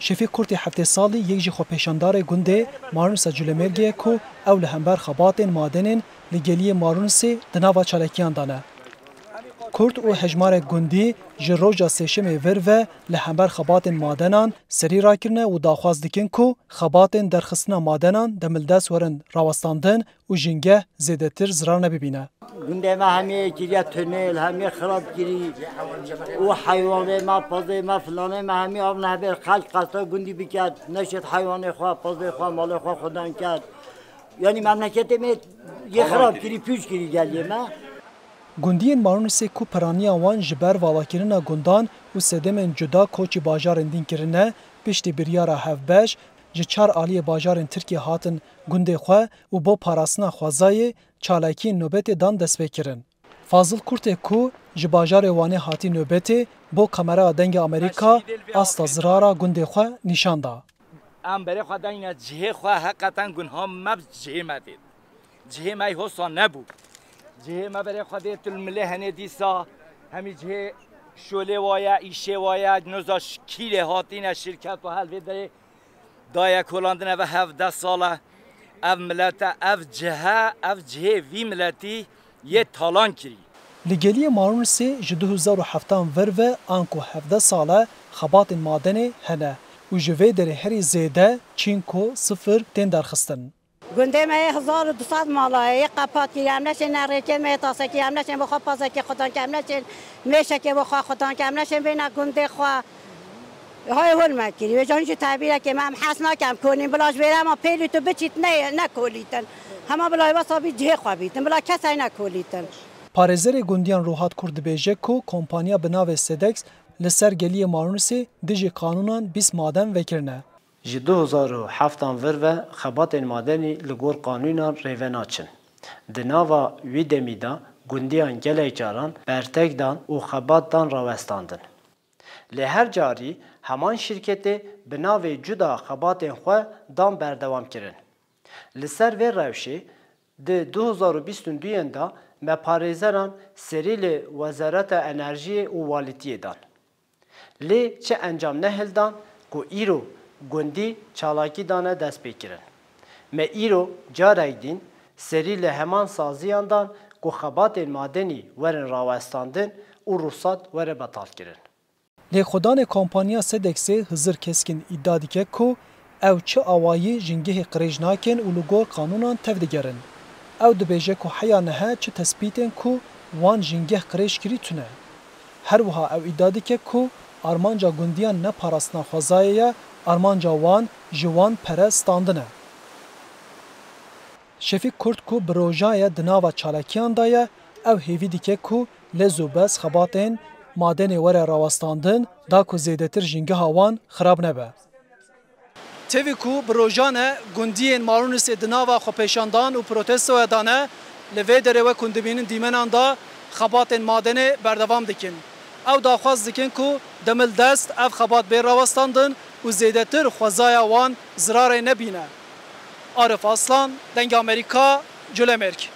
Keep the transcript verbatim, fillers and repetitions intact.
Şefîk Kurtê heftê salî yek jî xwepêşandarê gundê Marûnisa Culemêrgê ye ku ew li hember xebatên madenên li geliyê Marûnisê di nava çalakiyan de ne. Kurt û hejmarek gundî ji roja sêşemê vir ve li hember xebatên madenan serî rakirine û daxwaz dikin ku xebatên derxistina madenan demildest werin rawestandin û jingeh zêdetir zirar nebibîne. Gundê me hemî kiriye tunel, hemî xirab kirî û heywanê me, pazê me, filanê me hemî av nehbê xelk qesta gundî biket, neşêt heywanê xwe, pazê xwe, malê xwe xwedan ket. Yanî memleketê me yê xirab kirî, pûç kirî geliyê me. Gundiyên Marûnisê ku piraniya wan ji ber valakirina gundan û sedemên cuda koçî bajarên din kirine, piştî biryara hevbeş ji çar aliyê bajarên Tirkiyê hatin gundê xwe û bo parastina xwezayê çalakiyên nobetê dan destpêkirin. Fazil Kurtê ku ji bajarê Wanê hatî nobetê bo Kameraya Dengê Amerîka asta zirara gundê xwe nîşan da. Em berê xwe dayne cihê xwe, heqeten gunha me bi cihê me dê. Cihê me hosa nebû. Cihê me berê xwe dê tu li milê henê dîsa hemî cihê şolê waye, îşê waye, noza ş-, kîlê hatîne şirket û hel vê derê daye kolandin eve hevdeh sal e. Ev milet e, ev cih e, ev cihê vî miletî yê talan kirî. Li geliyê Marûnisê ji du hezar û heftan vir ve anku hevdeh sal e xebatên madenê hene û ji vê derê herî zêde çînko sifir tên derxistin. Gundê me yê hezar û du sed mala ye, yê qepat kirî, em neşên nerêkên me yê tasekî, em neşên bi xwe pazekê xwedan ke, em neşên mêşekê bi xwe xwedan ke, em neşên bêne gundê xwe. Hay hol me kirî, wê can jî tebîrekê me, em hes nakin em kolîn, bila ji vêre ema pêlî tu biçît ne, ne kolîtin. Hema bila wesa bî cihê xwe bîtin, bila kesay ne kolîtin. Parêzerê gundiyan Rohat Kurt dibêje ku kompanya bi navê Sedex li ser geliyê Marûnisê dijî qanûnan bîst maden vekirine. Ji du hezar û heftan vir ve xebatên madenî li gor qanûnan rêve naçin. Di nava wî demî de gundiyan gelek caran bertek dan û xebat dan rawestandin. Lê her carî heman şîrketê bi navê cuda xebatên xwe dan berdewam kirin. Li ser vê rewşê di du hezar û bîst û duyên de me parêzeran serî li Wezareta Enerjiyê û Walîtiyê dan. Lê çi encam nehildan ku îro gundî çalakî dane destpêkirin. Me îro carek dîn serî li heman saziyan dan ku xebatên madenî werin rawestandin û ruhsat were betalkirin. Lêxwedanê kompanya Sedexê Hizir Keskin îdia dike ku ew çi awayî jingehê qirêj nakin û li gor qanûnan tevdigerin. Ew dibêje ku heya niha çi tespîtên ku wan jingeh qirêj kirî tune. Her wiha ew îdia dike ku armanca gundiyan ne parastina xwezayê ye, armanca wan ji wan pere standin e. Şefîk Kurt ku bi roja ye di nava çalakiyan de ye, ew hêvî dike ku lez û bez xebatên madenê were rawestandin, da ku zêdetir jîngeha wan xirab nebe. Tevî ku bi rojan e gundiyên Marûnisê di nava xwepêşandan û protestoya de ne, li vê derê wek hûn dibînin dîmenan de xebatên madenê berdewam dikin. Ew daxwaz dikin ku demildest ev xebat bê rawestandin û zêdetir xwezaya wan zirarê nebîne. Arif Aslan, Dengê Amerîka, Culemêrg.